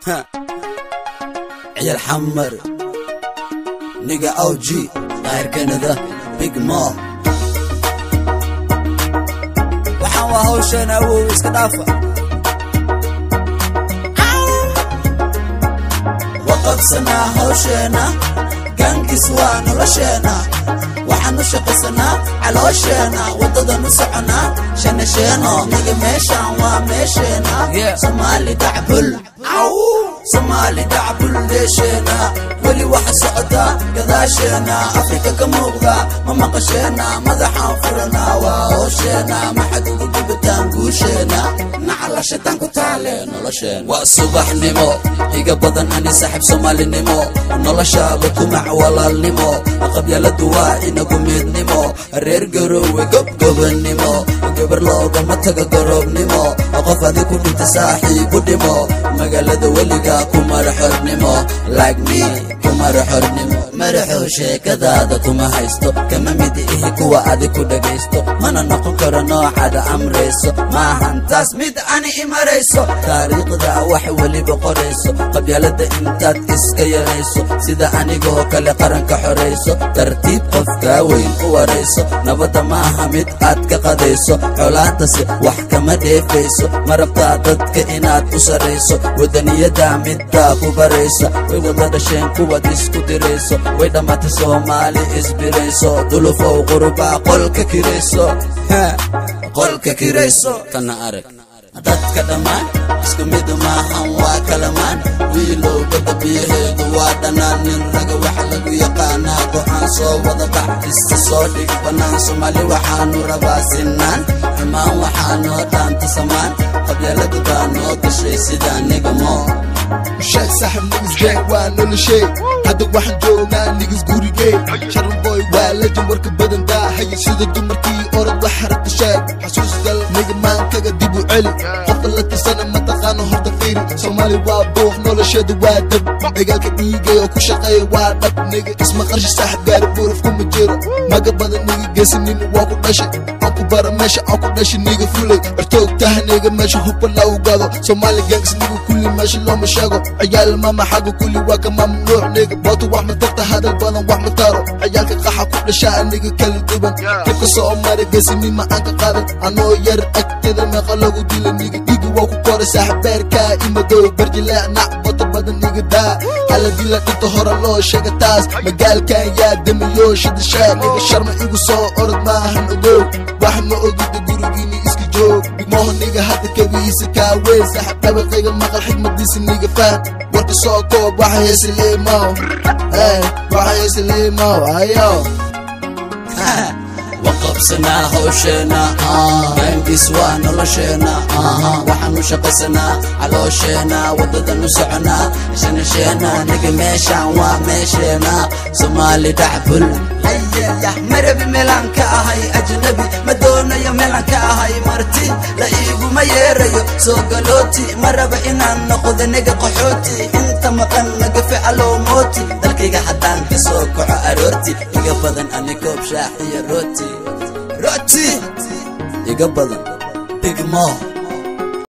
Ciyaal Xamar niga OG Daahir Canada Big Mo. Waxaan waa hawsheena, awow, iska dhaafa. Waqabsanaa hawsheena, gangis waa nolosheena. Waxaan u shaqaysanaa caloosheena, waddadan u soconaa shanasheeno. Niga meeshaan waa meesheena. Soomaali dacbul, Soomaali dacbul deesheena. Weli waxa socota gadaasheena, Afrika ka muuqda ma maqasheena. Madaxaan furanaa, waa howsheena. Maxad ugu gubataan guusheena? Nacala shataan ku taale nolosheena. Waa subaxnimo iga badan ani saaxiib Soomaalinimo, noloshaaba kumac walaalnimo. Qabyaaladu waa inagu midnimo, reer Garowe gobgobannimo. Gabar loogama taga garoobnimo, qof adi ku dhinta saaxiibu dhimo. Magaalada weliga kumara xornimo, like me kumara xornimo. Madaxow, sheekadaada kuma haysto, kama mid ihi kuwa adi ku dhagaysto. Mana noqon karo noocaada amrayso, maahan taas mid ani imarayso. Taariikhda wax weliba qorayso, qabyaalada intaad iska yarayso, sida anigoo kale qaranka xorayso. Tartiib qofkaa weyn u warayso, nabadda maaha mid aad ka qadayso, colaadasi wax kama dheefayso. Ma rabtaa dadka inaad u sarrayso? Wadaniyada middaa ku baraysa, way wada dhasheen kuwaad isku dirayso. Way dhammaatay Soomaali isbirayso, dulufow qurbaa qolka kirayso, qolka kirayso. Tanna arag, dadka dhammaan isku mid maahan, waa kalamaan. Wiilow, badda biyaheedu waa dhanaan. Nin raga waxa lagu yaqaanaa go'aan, soo wada bax, iska soo dhig bannaan. Soomaali waxaanu rabaa sinaan, xumaan waxaa noo dhaanta samaan. Qabyaaladu baa noo gashay sida nigamo. Sheeg saaxib, niggas gang waa noloshay. Hadda waxaan joognaa niggas gurigey. Sharan Boy waa legend, warka badan daahaya sida dumarkii orod. Wax haragta sheeg, xasuus gal niga, maankaga dib u celi. Qofka la tirsana mataqaano, horta fiiri. Soomaali waa buuq, nolosheedu waa dab. Cigaalka dhiigay oo ku shaqeeya waa dhab. Niga isma qarshi saaxib, gaari buurif kuma jiro. Maga badan niga, geesinimo waa ku dhashay. Aan ku bara meesha aan ku dhashay niga, fulay bartoog taha niga, meesha hubka lagu gado. Soomaali gangs niga, kulli meesha looma sheego. Ciyaal mama xagga kulli waa ka mamnuuc niga. Booto wax ma tarta, hadal badan wax ma taro. Ciyaalka qaxa ku dhashaa niga, kala duwan dhibka soo mara. Geesinima aan ka qaadan anoo yar, agteeda meeqa lagu dila niga. Dhiiga waa ku koray saaxib, beerkaa imadow barjileec nac. Boto badan niga daa hala dila, dhinta hore loo sheega taas. Magaalkan yaa damiyo shidashaa niga? Sharma igu soo orod maahan, ogow wax ma ogida, gurigiini iska joog. Bigmoho niga, hadda kabihiisa kaaweyn saaxib. Dhabaqayga maqal, xigmadiisa niga faan. Warka soo koob, waxa heesa liimaw, waxa heesa liimaw ayo. Waqabsanaa hawsheena, gangis waa nolosheena. Waxaan u shaqaysanaa caloosheena, waddadan u soconaa shanasheena. Niga meeshaan waa meesheena, Soomaali dhacbul. Marabi meelaan ka ahay ajnabi, ma doonayo meelaan ka ahay marti. La iiguma yeerayo soo galooti, ma raba inaan noqdo niga qaxooti. Inta maqan naga ficalow mooti, dalkayga haddaan ka soo kaco aroorti. Iga badan ani koob shaax iyo rooti, rooti iga badan. Big Mo.